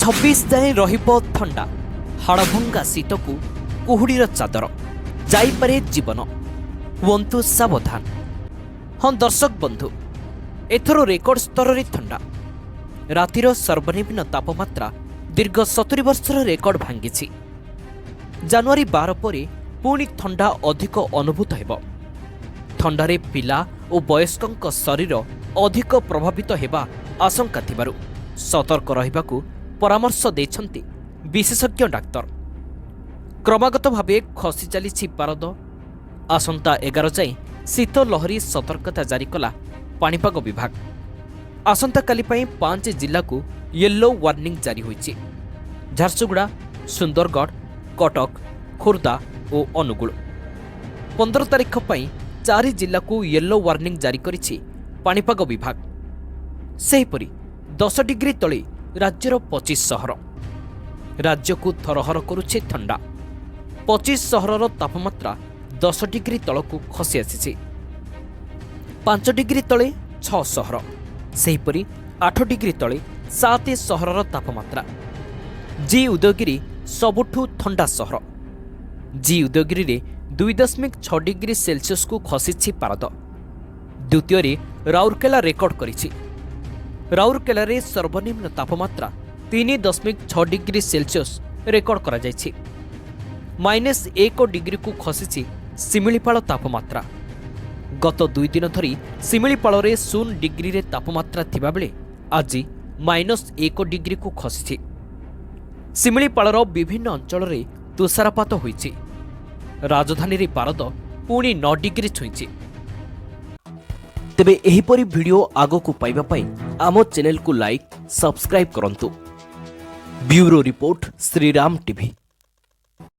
26 ଯାଏଁ ରହିବ ଥଣ୍ଡା। ହାଡ଼ଭଙ୍ଗା ଶୀତକୁ କୁହୁଡ଼ିର ଚାଦର, ଯାଇପାରେ ଜୀବନ, ହୁଅନ୍ତୁ ସାବଧାନ। ହଁ ଦର୍ଶକ ବନ୍ଧୁ, ଏଥର ରେକର୍ଡ ସ୍ତରରେ ଥଣ୍ଡା। ରାତିର ସର୍ବନିମ୍ନ ତାପମାତ୍ରା ଦୀର୍ଘ 70 ବର୍ଷର ରେକର୍ଡ ଭାଙ୍ଗିଛି। ଜାନୁଆରୀ 12 ପରେ ପୁଣି ଥଣ୍ଡା ଅଧିକ ଅନୁଭୂତ ହେବ। ଥଣ୍ଡାରେ ପିଲା ଓ ବୟସ୍କଙ୍କ ଶରୀର ଅଧିକ ପ୍ରଭାବିତ ହେବା ଆଶଙ୍କା ଥିବାରୁ ସତର୍କ ରହିବାକୁ ପରାମର୍ଶ ଦେଇଛନ୍ତି ବିଶେଷଜ୍ଞ ଡାକ୍ତର। କ୍ରମାଗତ ଭାବେ ଖସି ଚାଲିଛି ପାରଦ। ଆସନ୍ତା 11 ଯାଏଁ ଶୀତ ଲହରୀ ସତର୍କତା ଜାରି କଲା ପାଣିପାଗ ବିଭାଗ। ଆସନ୍ତାକାଲି ପାଇଁ ପାଞ୍ଚ ଜିଲ୍ଲାକୁ ୟେଲୋ ୱାର୍ଣ୍ଣିଂ ଜାରି ହୋଇଛି: ଝାରସୁଗୁଡ଼ା, ସୁନ୍ଦରଗଡ଼, କଟକ, ଖୋର୍ଦ୍ଧା ଓ ଅନୁଗୁଳ। 15 ତାରିଖ ପାଇଁ ଚାରି ଜିଲ୍ଲାକୁ ୟେଲୋ ୱାର୍ଣ୍ଣିଂ ଜାରି କରିଛି ପାଣିପାଗ ବିଭାଗ। ସେହିପରି 10 ଡିଗ୍ରୀ ତଳେ ରାଜ୍ୟର 25 ସହର। ରାଜ୍ୟକୁ ଥରହର କରୁଛି ଥଣ୍ଡା। 25 ସହରର ତାପମାତ୍ରା 10 ଡିଗ୍ରୀ ତଳକୁ ଖସି ଆସିଛି। 5 ଡିଗ୍ରୀ ତଳେ ଛଅ ସହର। ସେହିପରି 8 ଡିଗ୍ରୀ ତଳେ ସାତ ସହରର ତାପମାତ୍ରା। ଜି ଉଦୟଗିରି ସବୁଠୁ ଥଣ୍ଡା ସହର। ଜି ଉଦୟଗିରିରେ 2.6 ଡିଗ୍ରୀ ସେଲସିୟସକୁ ଖସିଛି ପାରଦ। ଦ୍ୱିତୀୟରେ ରାଉରକେଲା ରେକର୍ଡ କରିଛି। ରାଉରକେଲାରେ ସର୍ବନିମ୍ନ ତାପମାତ୍ରା 3.6 ଡିଗ୍ରୀ ସେଲସିୟସ ରେକର୍ଡ କରାଯାଇଛି। -1 ଡିଗ୍ରୀକୁ ଖସିଛି ଶିମିଳିପାଳ ତାପମାତ୍ରା। ଗତ 2 ଦିନ ଧରି ଶିମିଳିପାଳରେ 0 ଡିଗ୍ରୀରେ ତାପମାତ୍ରା ଥିବାବେଳେ ଆଜି -1 ଡିଗ୍ରୀକୁ ଖସିଛି। ଶିମିଳିପାଳର ବିଭିନ୍ନ ଅଞ୍ଚଳରେ ତୁଷାରପାତ ହୋଇଛି। ରାଜଧାନୀରେ ପାରଦ ପୁଣି 9 ଡିଗ୍ରୀ ଛୁଇଁଛି। ତେବେ ଏହିପରି ଭିଡ଼ିଓ ଆଗକୁ ପାଇବା ପାଇଁ ଆମ ଚ୍ୟାନେଲକୁ ଲାଇକ୍, ସବସ୍କ୍ରାଇବ୍ କରନ୍ତୁ। Bureau report, Shriram TV.